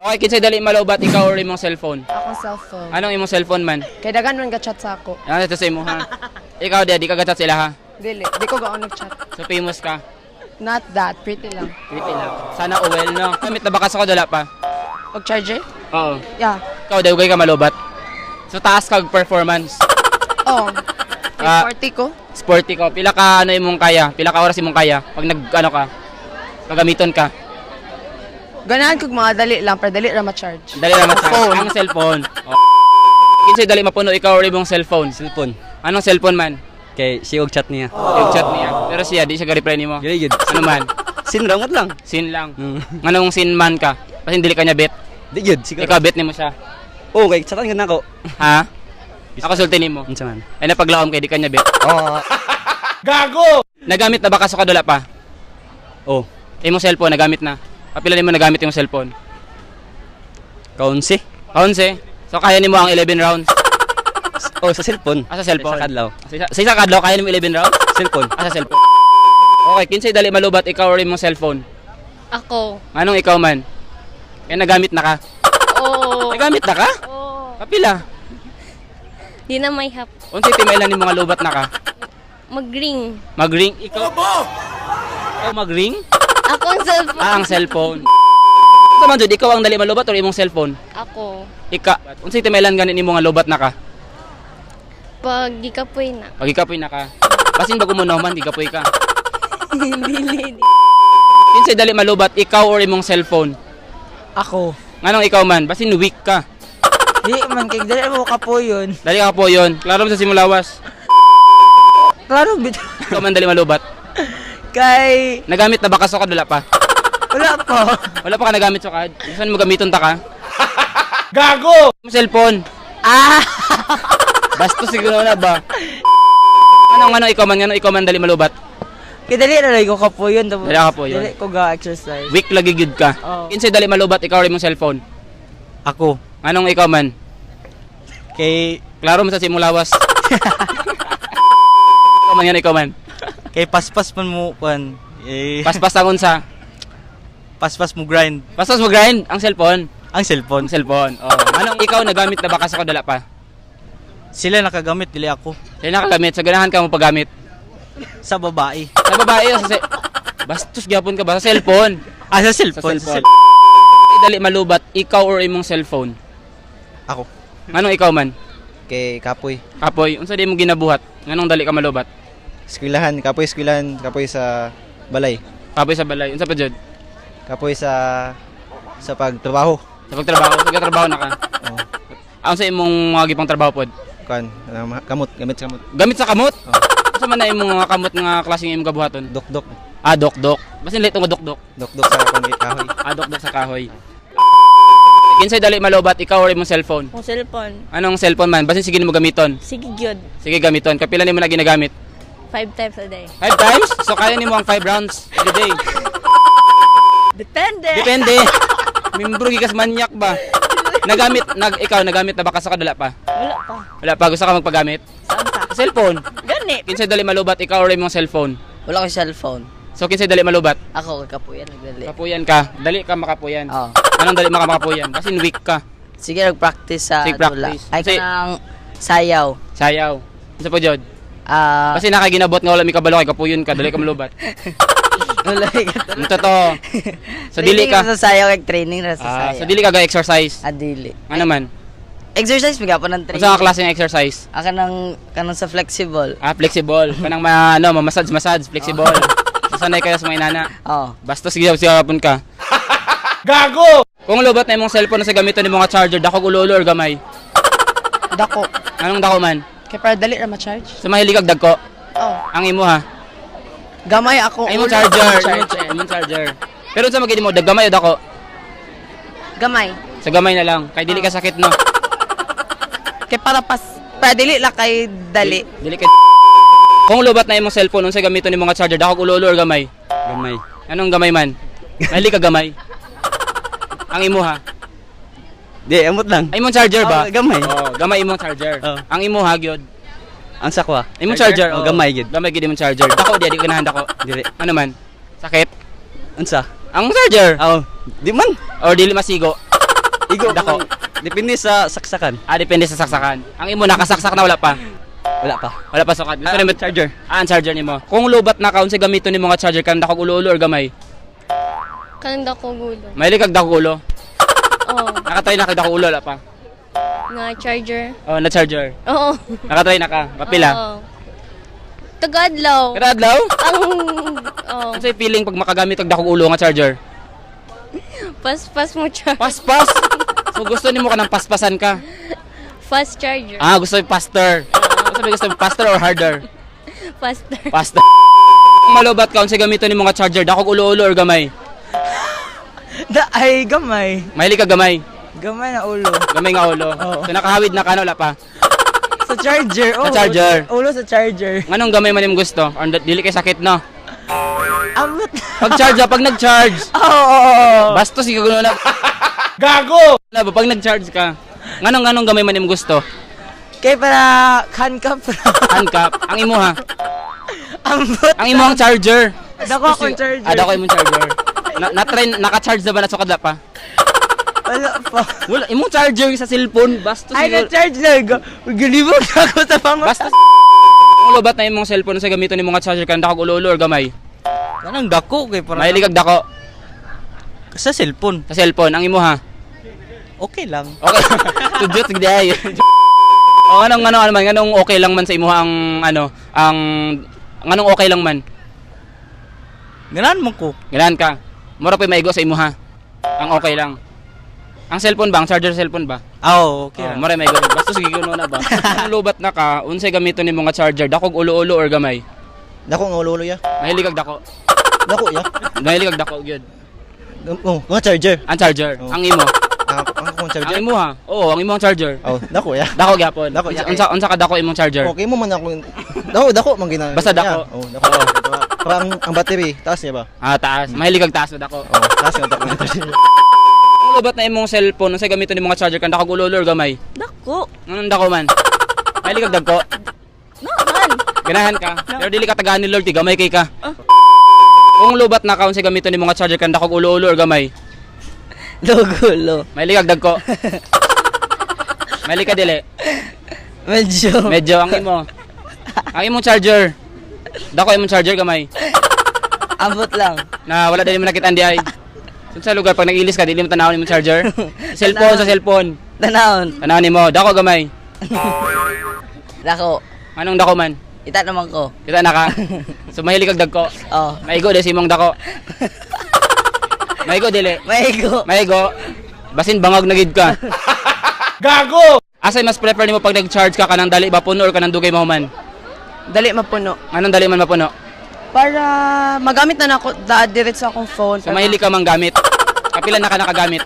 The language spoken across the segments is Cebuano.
Okay, kinsay dali malobat, ikaw or imong cellphone? Akong cellphone. Anong imong cellphone man? Kay daghan man ga-chat sa ako. Ano ito sa imo ha? Ikaw di ka gachat sila ha? Dili, di ko gaon nag-chat. So famous ka. Not that, pretty lang. Pretty lang. Sana well, no? Gamit na ba ka sa dala pa? Og charger? Oo. Yeah. Ikaw dugay ka malobat. So taas kag performance. Oh. Ah. Kay 40 ko. Sporty ko. Pila ka ano imong kaya? Pila ka oras imong kaya pag nag ano ka? Pagamiton ka. Ganahan kog mga dali lang, pero dali ra ma-charge. Dali ra ma Phone. ang cellphone. Oh. Kinsay dali mapuno, ikaw or imong cellphone? Cellphone. Anong cellphone man? Kay siya og chat niya. Yung chat niya. Pero siya di siya ga-reply nimo. Dili gyud. Ano man? Sin ramot lang. Sin lang. Mm. Nganong sin man ka? Kasi dili ka niya bet. Di gyud siguro. Ikaw bet nimo siya. Oh, kay chatan gyud nako. Ha? Ako sulti nimo. Unsa man? Ay napaglaom kay di ka niya bet. Oh. Nagamit na ba ka sa kadula pa? Oh, Imong cellphone nagamit na. Kapila nimo nagamit yung cellphone? kaunsi. Kaunse. So kaya nimo ang 11 rounds. Oh, sa cellphone. Ah, sa cellphone. Sa kadlaw. Sa isa kadlaw kaya nimo 11 rounds? Cellphone. Ah, sa cellphone. Okay, kinsay dali malubat, ikaw or imong cellphone? Ako. Anong ikaw man? Kaya nagamit na ka? Oo. Nagamit na ka? Oo. Kapila. Di na may hap. Unsay timailan nimo nga lubat na ka? Mag-ring. Mag-ring ikaw. Ikaw mag-ring? Ako ang cellphone. Ah, ang cellphone. Sa man jud, ikaw ang dali malubat or imong cellphone? Ako. Ika, unsay timailan gani nimo nga lubat na ka? Pag gikapoy na. Pag ikapoy na ka. Basin bago mo naman, ikapoy ka. Dili. Kinsay dali malubat, ikaw or imong cellphone? Ako. Nganong ikaw man, basin weak ka. Di man kay dali mo ka po yun. Dali ka po yun. Klaro mo sa simulawas. Klaro bit. Ikaw man dali malubat. Kay Nagamit na ba ka sa kadula pa? wala po. Wala pa ka nagamit sa kad? Saan mo gamiton ta ka? Gago! Yung cellphone. Ah! Bastos siguro na ba? Anong ano ikaw man, ano ikaw man dali malubat? Kay dali ra ko ka po yun. Tapos Dali ka po yun. Dali ko ga exercise. Weak lagi gyud ka. Oo. Kinsay dali malubat, ikaw or imong cellphone? Ako. Anong ikaw man? Kay Klaro mo sa simulawas. Ikaw man yan, ikaw man. kay paspas man mo kuan. Eh, Paspas ang unsa. paspas mo grind Paspas mo grind ang cellphone. ang cellphone. Ang cellphone. Oh. Anong ikaw nagamit na ba ka sa kadala pa? Sila nakagamit dili ako. Sila nakagamit, sa ganahan ka mo paggamit. Sa babae. Sa babae o sa Bastos gyapon ka ba sa cellphone? Ah, sa Sa cellphone. cellphone. Ay, dali malubat, ikaw or imong cellphone? Ako. Anong ikaw man? Kay Kapoy. Kapoy, unsa di mo ginabuhat? Nganong dali ka malubat? Eskwelahan, Kapoy eskwelahan, Kapoy sa balay. Kapoy sa balay, unsa pa jud? Kapoy sa pagtrabaho. Sa pagtrabaho, sa pagtrabaho na ka. Oh, Ang sa imong mga gipang trabaho pod? kan, kamot, gamit sa kamot. Gamit sa kamot? Oh. Unsa man na imong mga kamot nga klaseng imong gabuhaton? Dokdok, Ah, dokdok. Basin lito nga dokdok. dokdok sa kan kahoy. Ah, dokdok sa kahoy. Kinsay dali malubat, ikaw or imong cellphone? Akong cellphone. Anong cellphone man? Basin sige nimo gamiton. Sige gyud. Sige gamiton. Kapila nimo na ginagamit? Five times a day. Five times? So kaya nimo ang five rounds every day. Depende. Depende. Membro gikas manyak ba? Nagamit nag ikaw nagamit na ba ka sa kadala pa? Wala pa. Wala pa, gusto ka magpagamit? Saan ka? Sa cellphone. Gani. Kinsay dali malubat, ikaw or imong cellphone? Wala ko cellphone. So kinsay dali malubat? Ako, kay kapuyan, nagdali. Kapuyan ka. Dali ka makapuyan. Oo. Anong dali maka makapuyan? Basin weak ka. Sige, nag-practice sa Sige, practice. tula. Ay, Sige. kanang sayaw. Sayaw. Unsa pa jud? Ah, Kasi nakaginabot nga wala mi kabalo kay kapuyon ka, dali ka malubat. wala ka. Ang totoo. So dili Training ka. ra sa sayaw, kay training ra sa Ah, sayaw. so dili ka ga-exercise. Ah, dili. Ano man? Exercise, magapon ng training. Unsa ka klase ng exercise? Ah, kanang sa flexible. Ah, flexible. Kanang ma, ano, ma-massage, massage, flexible. Sanay kayo sa mga inana. Oo. Basta sige siya hapon ka. Gago! Kung lobat na imong cellphone na sa gamiton ni mga charger, dako ulo or gamay. Dako. Anong dako man? Kay para dali ra ma-charge. Sa mahilig kag dagko. Oh. Ang imo ha. Gamay ako. Ay, imong ulo, charger, akong imong imong charger. Pero unsa magid mo, daggamay o dako? Gamay. Sa gamay na lang, kay dili ka sakit no. Kay para pas para dili la kay dali. Dili ka. Kung lobat na imong cellphone, unsa gamiton ni mga charger, dako ulo or gamay? Gamay. Anong gamay man? Mahilig ka gamay. Ang imo ha. Di amot lang. Ay, imong charger ba? Oh, gamay. Oh, gamay imong charger. Oh. Ang imo ha gyud. Ang sakwa. Imong charger, Oh, oh. gamay gyud. Gamay gyud imong charger. Dako di ganahan dako. Dili. Ano man? Sakit? Unsa? Ang charger. Oh, di man. Or dili masigo. Igo. Dako. Depende sa saksakan. Ah, depende sa saksakan. Ang imo nakasaksak na wala pa? Wala pa. Wala pa sukad. Gusto Ah, nimo charger. Ah, ang charger nimo. Kung lobat na ka, unsay gamiton nimo nga charger, kanang dakog ulo-ulo or gamay? Kanang dako gulo. Mahilig kag dakog ulo. Oo. Nakatry na kag dakog ulo, wala pa? Nga charger. Oh, na charger. Oo. Nakatry na ka. Kapila? Oo. Tagadlaw. Kada adlaw? Ang oh, Unsay feeling pag makagamit og dakog ulo nga charger? Paspas mo charge. Paspas. So gusto nimo kanang paspasan ka? Fast charger. Ah, gusto mo faster. Gusto mo gusto mo faster or harder? Faster. Faster. Kung malobat ka, unsay gamiton nimo nga charger, dakog ulo-ulo or gamay? Da, ay, gamay. Mahilig ka gamay. Gamay na ulo. Gamay nga ulo. Oo. So nakahawid na ka na, wala pa? Sa charger. Oh, Sa charger. Ulo sa charger. Nganong gamay man imong gusto? Or dili kay sakit, no? Amot. Pag charge, pag nag-charge. Oo. Bastos ikaw na. Gago! Na ba pag nag-charge ka? Nganong gamay man imong gusto? Kay para handcuff ra. Handcuff. Ang imo ha. Ambot. Ang imo ang charger. Dako akong charger. Ah, dako imong charger. Na, na-try, naka-charge na ba na sukad pa? Wala pa. Wala, imong charger sa cellphone, bastos. Ay, ikaw. na-charge lang. Gulibog ako sa pango. Bastos. Kung lobat na imong cellphone sa gamiton nimo nga charger kan dakog ulo-ulo or gamay? Kanang dako kay para Mahilig kag dako sa cellphone. sa cellphone ang imo ha. Okay lang. Okay. Tudyot gid ay. O anong ano ano man nganong okay lang man sa imo ang ano ang nganong okay lang man? Ganahan mo ko. Ganahan ka. Mura pa maigo sa imo ha. Ang okay lang. Ang cellphone ba? Ang charger sa cellphone ba? Ah, oo, okay Oh, ra. mura maigo. Basta sige kuno na ba? Kung lobat na ka, unsay gamiton nimo nga charger? Dakog ulo-ulo or gamay? Dako nga ulo-ulo ya. Mahilig kag dako. Dako ya. Mahilig kag dako gyud. Oh, nga charger. Ang charger, Oh. ang imo. Ang akong Ang charger. imo ha. Oo, ang imo ang charger. Oh, dako ya. Dako gyapon. Dako, ya. Unsa ka dako imong charger? Okay mo man ako. Dako dako man gina. Basta dako. Oh, dako. Para ang battery taas niya ba? Ah, taas. Mahilig kag taas na dako. Oh, taas nga dako. Kung lobat na imong cellphone, unsay gamiton nimo nga charger kan dako ulo-ulo or gamay? Dako. Anong dako man? Mahilig kag dagko. No, man. Ganahan ka. Pero dili ka tagaan ni Lord, ti gamay kay ka. Kung lobat na ka, unsay gamiton nimo nga charger kan dako ulo-ulo or gamay? Logulo. Mahilig kag dagko. Mahilig ka dili. Medyo. Medyo ang imo. Ang imong charger. Dako imong charger gamay. Ambot lang. Na wala dili mo nakita di ay. So, sa lugar pag nag-ilis ka dili mo tanawon imong charger. Cellphone sa cellphone. Tanawon. Tanawon nimo, dako gamay. Dako. Anong dako man? Ita naman ko. Kita na ka. So mahilig kag dagko. Oh. Maigo di sa imong dako. Maigo dili. Maigo. Maigo. Basin bangag na gid ka. Gago! Asay mas prefer nimo pag nag-charge ka kanang dali ba puno or kanang dugay mahuman? Dali mapuno. Anong dali man mapuno? Para magamit na nako da diretso akong phone. So mahilig ka mang gamit. Kapila na ka nakagamit?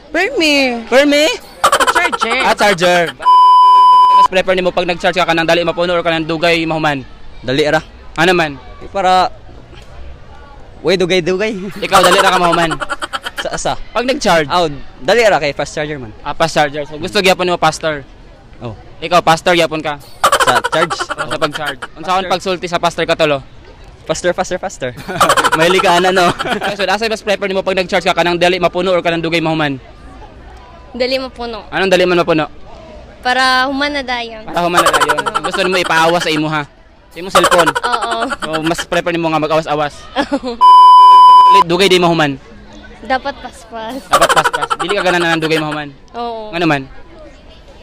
Permi. Permi? Charger. Ah, charger. Mas prefer nimo pag nag-charge ka kanang dali mapuno or kanang dugay mahuman? Dali ra. Ano man? Kay para way dugay-dugay. Ikaw dali ra ka mahuman. Sa asa. Pag nag-charge, Aw, dali ra kay fast charger man. ah, fast charger. So gusto gyapon nimo pastor. Oh, Ikaw pastor gyapon ka. sa charge. Sa pag-charge. Unsa kon pagsulti sa pastor katolo? Faster, faster, faster. Mahilig ka ana no. So asay mas prefer nimo pag nag-charge ka kanang dali mapuno or kanang dugay mahuman? Dali mapuno. Anong dali man mapuno? Para human na dayon. Para human na dayon. So, gusto nimo ipaawas sa imo ha. Sa imong cellphone. Oo. So mas prefer nimo nga mag-awas-awas. Dugay di mahuman. Dapat paspas. Dapat paspas. Dili ka ganan ng dugay mahuman. Oo. Nga naman.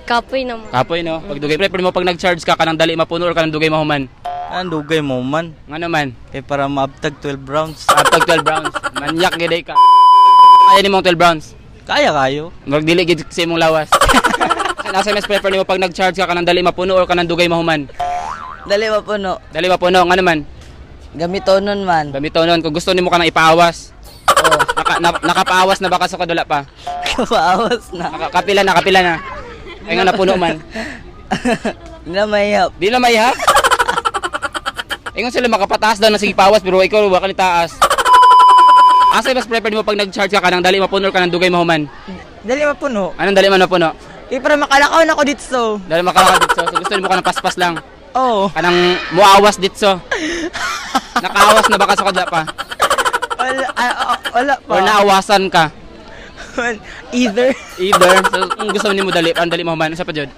Kapoy naman. Kapoy no. Pag dugay prefer mo pag nag-charge ka kanang dali mapuno or kanang dugay mahuman. Ang dugay mo man. Nga naman. Kay para maabtag 12 rounds. Abtag 12 rounds. Manyak gid ka. Kaya nimong 12 rounds. Kaya kayo. Murag dili gid sa imong lawas. Nasa mas prefer nimo pag nag-charge ka kanang dali mapuno or kanang dugay mahuman? Dali mapuno. Dali mapuno nga naman. Gamitonon man. Gamito nun kung gusto nimo kanang ipaawas. Oh. Nakapaawas na ba ka sa kadula pa? Kapaawas na. Kapila na, kapila na. Ay nga napuno man. Hindi na mahihap. Di na maihap. Ingon sila makapataas daw na sige pawas pero ikaw wa ka ni taas. Asa mas prefer nimo pag nag-charge ka kanang dali mapuno or kanang dugay mahuman? Dali mapuno. Anong dali man mapuno? Kay para makalakaw na ko dito. Dali makalakad ditso. So gusto nimo kanang paspas lang. Oh. Kanang muawas ditso. Nakaawas na ba ka sa kadla pa? Wala, ah, wala pa. Or naawasan ka? Either. Either. So, kung gusto nimo dali, parang dali mahuman. Unsa pa jud?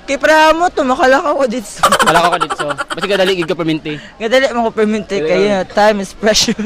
Kay para mo to makalakaw ko dito. Wala ka dito. Basta ka dali gid ka perminti. Nga dali mo ko permente Dali kayo. Time is precious.